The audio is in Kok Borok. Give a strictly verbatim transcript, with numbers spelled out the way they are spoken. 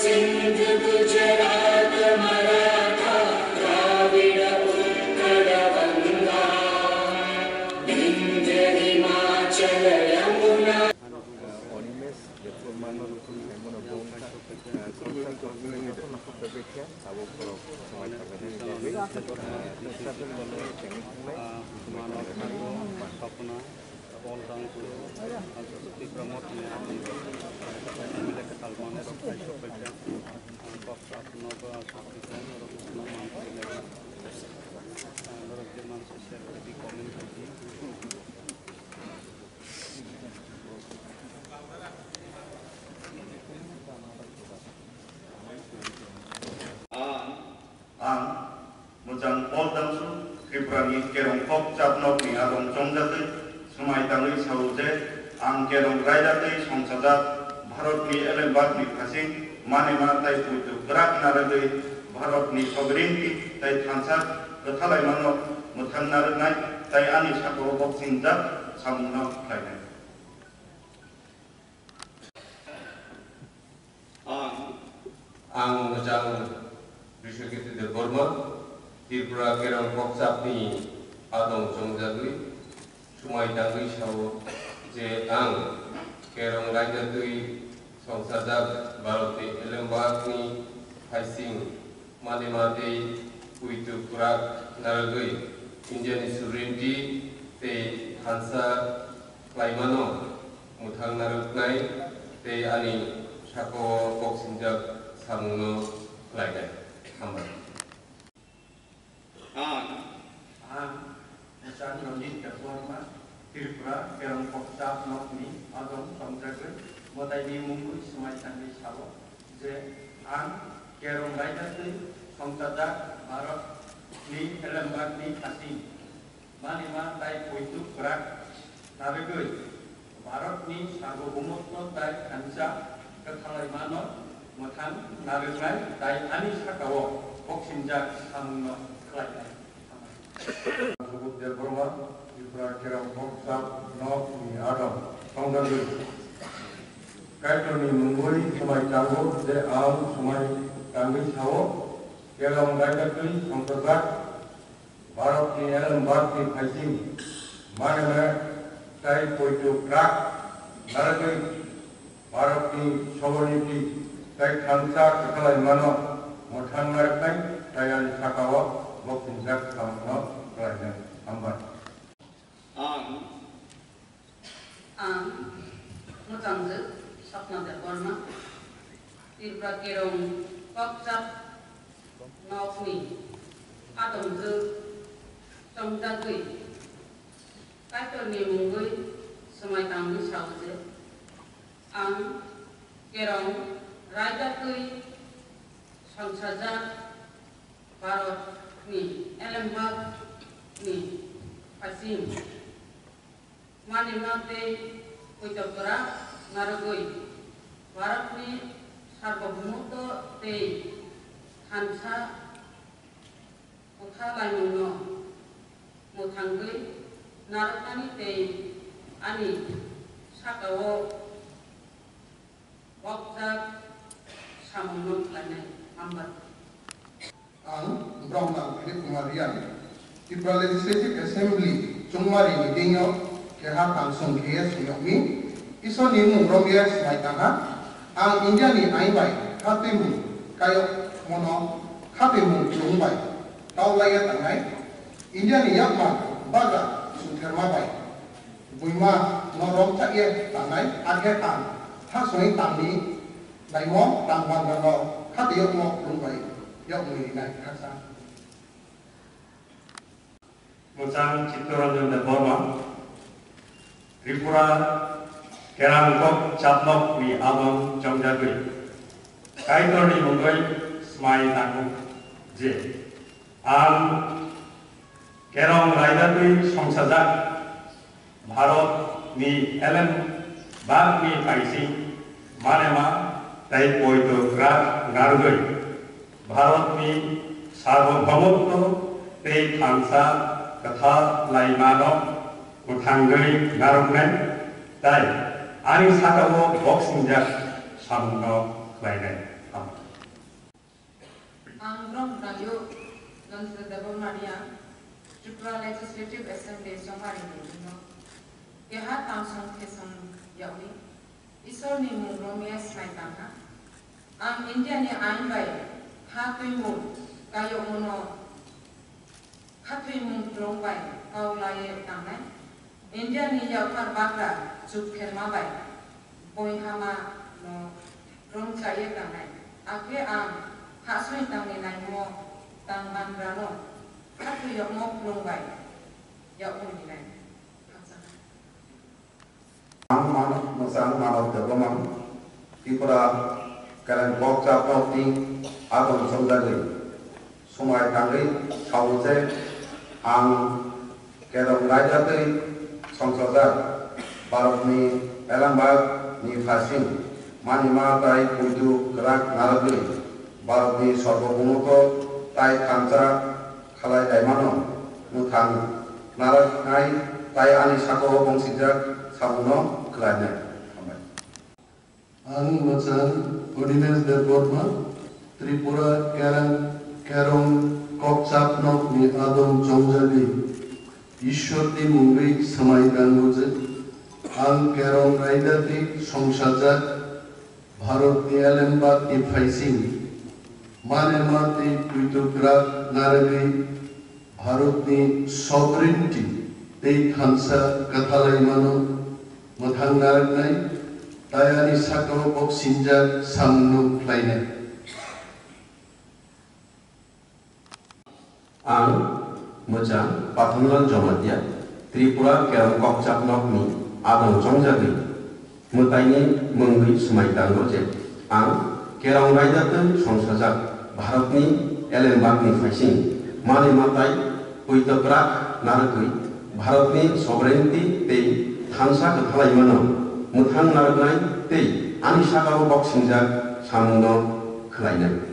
सिंध गुजरात मराठा द्राविड़ उत्कल गंगा विंध्य हिमाचल Yamuna. Animes, Debbarma no rukun saimano bong, ah, Kongsa Kongsa no pepekya, abo borok samai thangani bagwi, ah, Kongsa Kongsa no tengwi thangnai, samai thangani bagwi. Paul Dangsu, Tipra Motha ni M L A kwtal manwi rok hai sok paikha. Kok sap no ba sap ni kok norok no man paikha. Norok je man se share khaidi, comment khaidi. Ang, ang Mujang Paul Dangsu, Tripura ni Kerong Kokchap nok ni adong chongjagwi swmai tangwi sao je, ang Kerong raida twi songchajak Bharat ni elembak ni phasing manima tai puitu kwrak narwgwi Bharat ni sovereignty tai thansa kwthalaima no mwthang narwknai tai ani sakao boksingjak samung no khlainai. Ang, ang Mujang Biswakirti Debbarma, Tripura Kerong Kokchap ni adong chongjagwi swmai tangwi sao je ang Kerong raida twi songchajak Bharat ni elembak ni phasing manima tei puitu kwrak narwgwi India ni sovereignty tei thansa khlaimano mwthang narwknai tei ani sakao boksingjak samungno khlainai. Hambai. Ang, ang Mujang Ranjit Debbarma, Tripura Kerong Kokchap nokni adong chongjagwi mwtaini mungwi swmai tangwi sao je ang Kerong raida twi songchajak Bharat ni elembak ni phasing manima tai puitu kwrak narwgwi Bharat ni sarbobomoto tai thansa kwthalaima no mwthang narwknai tai ani sakao boksingjak samung no khlainai. Subudh Debbarma, Tripura Kerong Kokchap nok ni adong chongjagwi Kaitorni mungwi swmai tango je ang swmai tangwi sao, Kerong raida twi songchajak Bharat ni elembak ni phasing manima tai puitu kwrak narwgwi Bharat ni sovereignty tai thansa kwthalaima no mwthang narwknai tai ani sakao boksingjak samung no khlainai. Hambai. Ang, ang Mujang Swpna Debbarma, Tripura Kerong Kokchap nokni adong chongjagwi Kaitorni mungwi swmai tangwi sao je, ang Kerong raida twi songchajak Bharat ni elembak ni phasing manima tei puitu kwrak narwgwi Bharat ni sarbobomoto tei thansa kwthalaimung no mwthangwi narwknani tei ani sakao bokjak samungno khlainai. Hambai. Ang Brahman Philip Kumar Riang, Tripura Legislative Assembly chongmari ni deino keha tangsong khe suyokni Isorni mung romwi swmai tangha. Ang India ni ain bai khatwi mung kayokmono khatwi mung chwng bai tao laiya tangnai. India ni yakma bagra sutherma bai buima no romchak ye tangnai, hakhe ang thasongwi tangni laimo tangbangrano khatwi yokmo lungbai yokmwi rinai khaksa. Mwchang Chittaranjan Debbarma, Tripura Kerongkok Chapnok ni abang chongjagwi Kaitorni mungwi swmai tango je ang Kerong raidatwi songchajak Bharat ni elem bak ni paising manema tei poito kwrak narwgwi Bharat ni sarbobomoto tei thansa kwthalaimano mwthangwi narwknai tei ani sakao boksingjak samungno khlainai. Ang Brom Dayok Dhananjay Debbarma Reang, Tripura Legislative Assembly chongmari ni bino keha tamsong khesong yawi Isor ni mung romya swmai tangha. Ang India ni ain bai kha twimung kayokmo no kha twimung phlung bai kau laiye tangnai. India ni yaphar bagra chuk pherma bai boihama no rwngchaiye tangnai. Akhe ang hahsui tangni naimo tang bandra no kha twiyokmo phlung bai yakung hinai. Ang man-, mwchang Manav Debbarma, Tripura Kereng Kokchap Nokni adong chongjagwi swmai tangwi sao je, ang Kerong raida twi songchajak Bharatni elembak ni phaising manima tai puitu kwrak narwgwi Bharatni sorbobhumoto tai thansa khalai laimano mwthang narwknai tai ani sakao bongsijak samungno khlainai. Hambai. Ang mwchang Odinesh Debbarma, Tripura Kerang, Kerong Kokchap Nokni adong chongjagwi Ishwarni mungwi swmai tango je, ang Kerong raida twi songchajak Bharatni elembak ni phaising manema tei puitu kwrak narwgwi Bharatni sovereignty tei thansa kathalaimano mwthang narwknai tai ani sakao boksingjak samungno khlainai. Ang mwchang Pathanlal Jamatia, Tripura Kerong Kokchap Nokni adong chongjagwi mwtaini mungwi swmai tango je, ang Kerong raida twi songchajak Bharatni elembakni phaising manwi matai puitokrak narwgwi Bharatni sovereignty tei thansa kwthalaimano mwthang narwknai tei ani sakao boksingjak samungno khlainai.